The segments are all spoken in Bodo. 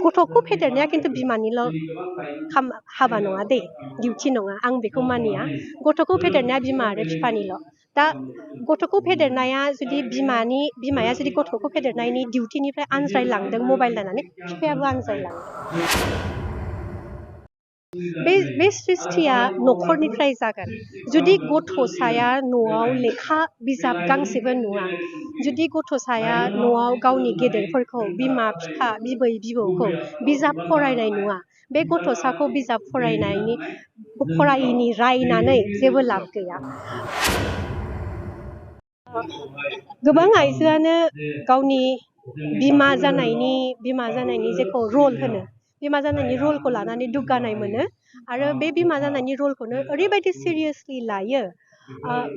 गथ'खौ फेदेरनाया खिन्थु बिमानिल' हाबा नङा दे डिउटि नङा आं बेखौ मानिया गथ'खौ फेदेरनाया बिमा आरो बिफानिल' दा गथ'खौ फेदेरनाया जुदि बिमाया जुदि गथ'खौ फेदेरनायनि डिउटिनिफ्राय आनज्रायलांदों मबाइल नायनानै बिफायाबो आनज्रायलांदों बे सृष्टिया न'खरनिफ्राय जागोन जुदि गथ'साया न'आव लेखा बिजाब गांसेबो नुवा जुदि गथ'साया न'आव गावनि गेदेरफोरखौ बिमा बिफा बिबै बिबौखौ बिजाब फरायनाय नुवा बे गथ'साखौ बिजाब फरायिनि रायनानै जेबो लाब गैया गोबां आइजोआनो गावनि बिमा जानायनि जेखौ रल होनो बिमा जानायनि रलखौ लानानै दुग्गानाय मोनो आरो बे बिमा जानायनि रलखौनो ओरैबायदि सिरियासलि लायो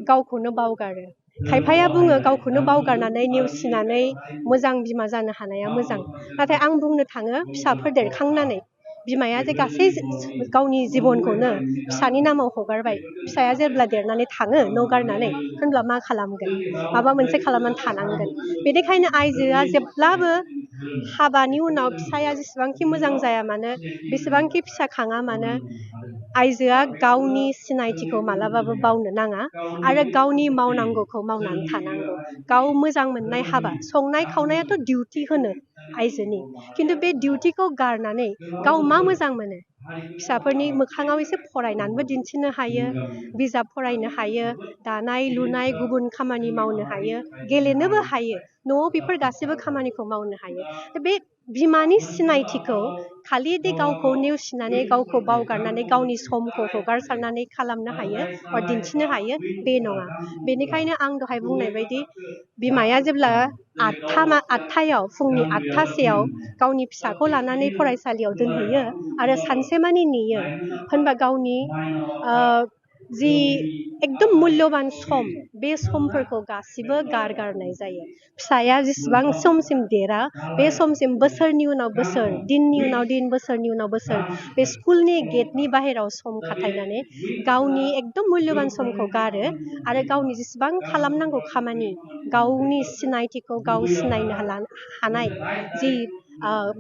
गावखौनो बावगारो खायफाया बुङो गावखौनो बावगारनानै नेवसिनानै मोजां बिमा जानो हानाया मोजां नाथाय आं बुंनो थाङो फिसाफोर देरखांनानै बिमाया जे गासै गावनि जिबनखौनो फिसानि नामाव हगारबाय फिसाया जेब्ला देरनानै थाङो न' गारनानै होनब्ला मा खालामगोन माबा मोनसे खालामनानै थानांगोन बेनिखायनो आइजोआ जेब्लाबो हाबानि उनाव फिसाया जेसेबांखि मोजां जाया मानो बेसेबांखि फिसा खाङा मानो आइजोआ गावनि सिनायथिखौ मालाबाबो बावनो नाङा आरो गावनि मावनांगौखौ मावनानै थानांगौ गाव मोजां मोननाय हाबा संनाय खावनायाथ' डिउटि होनो आइजोनि खिन्थु बे डिउटिखौ गारनानै गाव मा मोजां मोनो फिसाफोरनि मोखाङाव एसे फरायनानैबो दिन्थिनो हायो बिजाब फरायनो हायो दानाय लुनाय गुबुन खामानि मावनो हायो गेलेनोबो हायो न'आव बेफोर गासैबो खामानिखौ मावनो हायो बे बिमानि सिनायथिखौ खालि दे गावखौ नेवसिनानै गावखौ बावगारनानै गावनि समखौ हगारसारनानै खालामनो हायो बा दिन्थिनो हायो बे नङा बेनिखायनो आं दहाय बुंनाय बायदि बिमाया जेब्ला आठथायाव फुंनि 8थासेयाव गावनि फिसाखौ लानानै फरायसालियाव दोनहैयो आरो सानसेमानि नेयो होनबा गावनि जि एकदम मुल्यबान सम बे समफोरखौ गासिबो गारनाय जायो फिसाया जेसेबां समसिम देरा बे समसिम बोसोरनि उनाव बोसोर दिननि उनाव दिन बोसोरनि उनाव बोसोर बे स्कुलनि गेटनि बाहेराव सम खाथायनानै गावनि एकदम मुल्यबान समखौ गारो आरो गावनि जेसेबां खालामनांगौ खामानि गावनि सिनायथिखौ गाव सिनायनो हानाय जि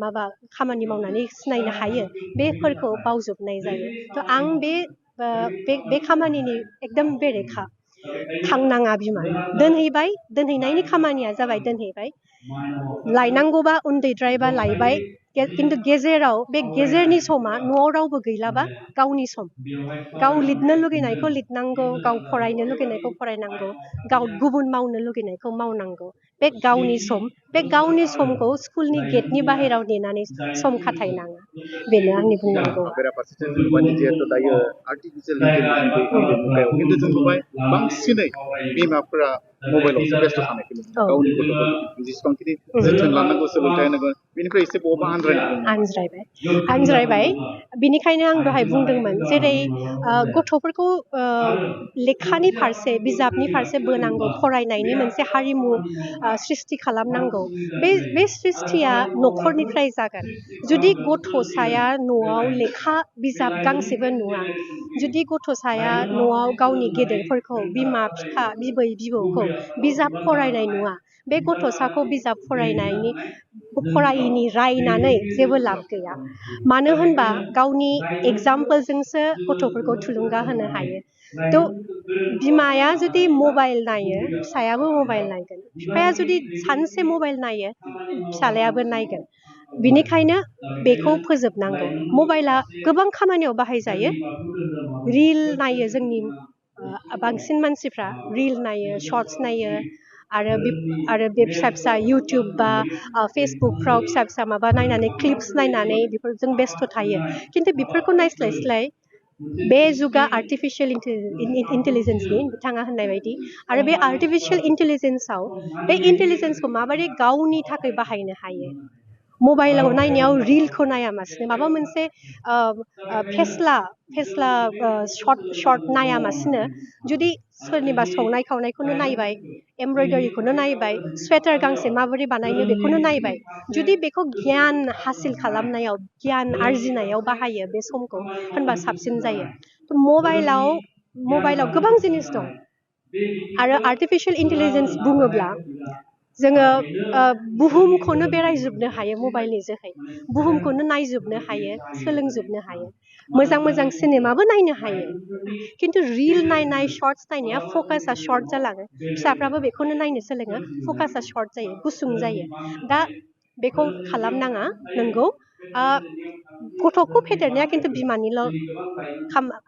माबा खामानि मावनानै सिनायनो हायो बेफोरखौ बावजोबनाय जायो थ' आं बे खामानिनि एकदम बेरेखा थांनाङा बिमा दोनहैनायनि खामानिया जाबाय दोनहैबाय लायनांगौबा उन्दैद्रायबा लायबाय खिन्थु गेजेराव बे गेजेरनि समा न'आव रावबो गैलाबा गावनि सम गाव लिरनो लुगैनायखौ लिरनांगौ गाव फरायनो लुगैनायखौ फरायनांगौ गाव गुबुन मावनो लुगैनायखौ मावनांगौ बे गावनि सम बे गावनि समखौ स्कुलनि गेटनि बाहेराव नेनानै सम खाथायनाङा बेनो आंनि बुंनांगौ बेराफारसेथिं जों नुबाय जिहेतु दायो आर्टिफिशियेल इन्टेलिजेन्स नैबे मुगायाव खिन्थु जों नुबाय बांसिनै बिमाफोरा मबाइलावसो बेस्थ' थानायखौ नुयो गावनि गथ'फोरखौ जेसेबांखिनि जोथोन लानांगौ सोलोंथाइ होनांगौ बेनिफ्राय एसे बबा आनज्रायबाय बिनिखायनो आं दहाय बुंदोंमोन जेरै गथ'फोरखौ लेखानि फारसे बिजाबनि फारसे बोनांगौ फरायनायनि मोनसे हारिमु सृष्टि खालामनांगौ बे सृष्टिया न'खरनिफ्राय जागोन जुदि गथ'साया न'आव लेखा बिजाब गांसेबो नुवा जुदि गथ'साया न'आव गावनि गेदेरफोरखौ बिमा बिफा बिबै बिबौखौ बिजाब फरायनाय नुवा बे गथ'साखौ बिजाब फरायिनि रायनानै जेबो लाब गैया मानो होनबा गावनि एगजामपोलजोंसो गथ'फोरखौ थुलुंगा होनो हायो थ' बिमाया जुदि मबाइल नायो फिसायाबो मबाइल नायगोन बिफाया जुदि सानसे मबाइल नायो फिसालायाबो नायगोन बिनिखायनो बेखौ फोजोबनांगौ मबाइला गोबां खामानियाव बाहायजायो रिल नायो जोंनि बांसिन मानसिफ्रा रिल नायो शर्ट्स नायो आरो बे फिसा फिसा इउटुब बा फेसबुकफ्राव फिसा फिसा माबा नायनानै क्लिप्स नायनानै बेफोरजों बेस्थ' थायो खिन्थु बेफोरखौ नायस्लायस्लाय बे जुगा आर्टिफिशियेल इन्टेलिजेन्सनि बिथाङा होननाय बायदि आरो बे आर्टिफिशियेल इन्टेलिजेन्सआव बे इन्टेलिजेन्सखौ माबोरै गावनि थाखाय बाहायनो हायो मबाइलाव नायनायाव रिलखौ नायामासिनो माबा मोनसे फेस्ला शर्ट नायामासिनो जुदि सोरनिबा संनाय खावनायखौनो नायबाय एमब्रयदारिखौनो नायबाय स्वेटार गांसे माबोरै बानायनो बेखौनो नायबाय जुदि बेखौ गियान हासिल खालामनायाव गियान आरजिनायाव बाहायो बे समखौ होनबा साबसिन जायो मबाइलाव गोबां जिनिस दं आरो आर्टिफिशियेल इन्टेलिजेन्स बुङोब्ला जोङो बुहुमखौनो बेरायजोबनो हायो मबाइलनि जोहै बुहुमखौनो नायजोबनो हायो सोलोंजोबनो हायो मोजां मोजां सिनेमाबो नायनो हायो खिन्थु रिल नायनाय शर्ट्स नायनाया फकासा शर्ट जालाङो फिसाफ्राबो बेखौनो नायनो सोलोङो फकासा शर्ट जायो गुसुं जायो दा बेखौ खालामनाङा नंगौ गथ'खौ फेदेरनाया खिन्थु बिमानिल'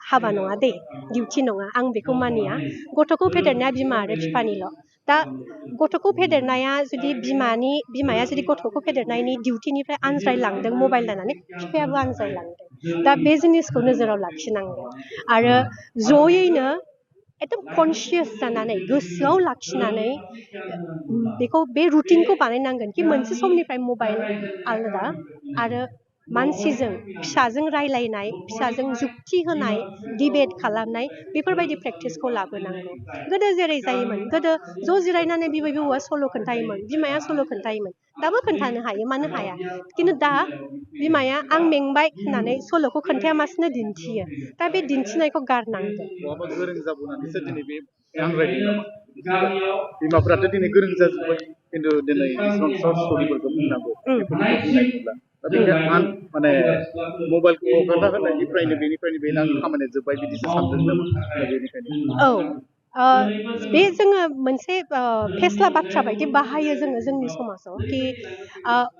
हाबा नङा दे डिउटि नङा आं बेखौ मानिया गथ'खौ फेदेरनाया बिमा आरो बिफानिल' दा गथ'खौ फेदेरनाया जुदि बिमाया जुदि गथ'खौ फेदेरनायनि डिउटिनिफ्राय आनज्रायलांदों मबाइल नायनानै बिफायाबो आनज्रायलांदों दा बे जिनिसखौ नोजोराव लाखिनांगोन आरो जयैनो एकदम कनसियास जानानै गोसोआव लाखिनानै बेखौ बे रुटिनखौ बानायनांगोन कि मोनसे समनिफ्राय मबाइल आलादा आरो मानसिजों फिसाजों रायलायनाय फिसाजों जुक्ति होनाय डिबेट खालामनाय बेफोरबायदि प्रेक्टिसखौ लाबोनांगौ गोदो जेरै जायोमोन गोदो ज' जिरायनानै बिबै बिबौआ सल' खोन्थायोमोन बिमाया सल' खोन्थायोमोन दाबो खोन्थानो हायो मानो हाया खिन्थु दा बिमाया आं मेंबाय होननानै सल'खौ खोन्थायामासिनो दिन्थियो दा बे दिन्थिनायखौ गारनांगोन बहाबा गोरों जाबोनानैसो दिनै बे आनज्रायदों नामा बिमाफोराथ' दिनै गोरों जाजोब्बाय खिन्थु दिनै इसिबां सर्ट स्ट'रिफोरखौ बुंनांगौ बेफोरखौ बुंनाय नुला दा बेखायनो माने मबाइलखौ हगारना होनायनिफ्रायनो बेनिफ्रायनो बेनो आं खामानिया जोब्बाय बिदिसो सानदों नामा दा बेनिखायनो बे जोङो मोनसे फेस्ला बाथ्रा बायदि बाहायो जोङो जोंनि समाजाव कि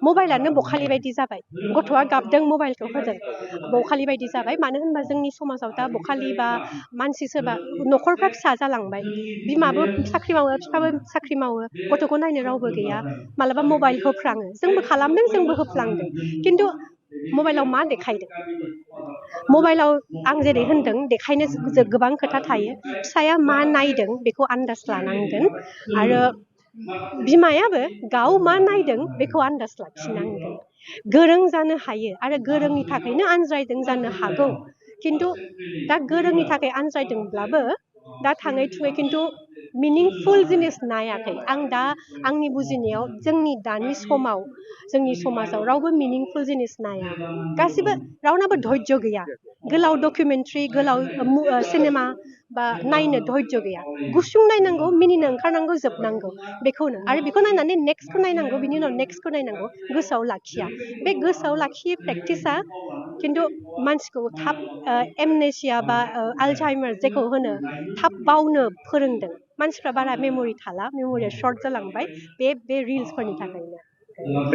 मबाइलानो बखालि बायदि जाबाय गथ'आ गाबदों मबाइलखौ होदों बखालि बायदि जाबाय मानो होनबा जोंनि समाजाव दा बखालि बा मानसि सोरबा न'खरफ्रा फिसा जालांबाय बिमाबो साख्रि मावो बिफाबो साख्रि मावो गथ'खौ नायनो रावबो गैया मालाबा मबाइल होफ्राङो जोंबो खालामदों जोंबो होफ्लांदों खिन्थु मबाइलाव मा देखायदों मबाइलाव आं जेरै होनदों देखायनो गोबां खोथा थायो फिसाया मा नायदों बेखौ आन्दाज लानांगोन आरो बिमायाबो गाव मा नायदों बेखौ आन्दाज लाखिनांगोन गोरों जानो हायो आरो गोरोंनि थाखायनो आनज्रायदों जानो हागौ खिन्थु दा गोरोंनि थाखाय आनज्रायदोंब्लाबो दा थाङै थुङै खिन्थु मिनिंफुल जिनिस नायाखै आं दा आंनि बुजिनायाव जोंनि दानि समाव जोंनि समाजाव रावबो मिनिंफुल जिनिस नाया गासिबो रावनाबो धैर्य गैया गोलाव डकुमेन्ट्रि गोलाव सिनेमा बा नायनो धैर्य गैया गुसुं नायनांगौ मिनिनो ओंखारनांगौ जोबनांगौ बेखौनो आरो बेखौ नायनानै नेक्स्टखौ नायनांगौ बिनि उनाव नेक्स्टखौ नायनांगौ गोसोआव लाखिया बे गोसोआव लाखियै प्रेक्टिसा खिन्थु मानसिखौ थाब एमनेसिया बा आलजाइमार जेखौ होनो थाब बावनो फोरोंदों मानसिफ्रा बारा मेम'रि थाला मेम'रिया सर्ट जालांबाय बे रिल्सफोरनि थाखायनो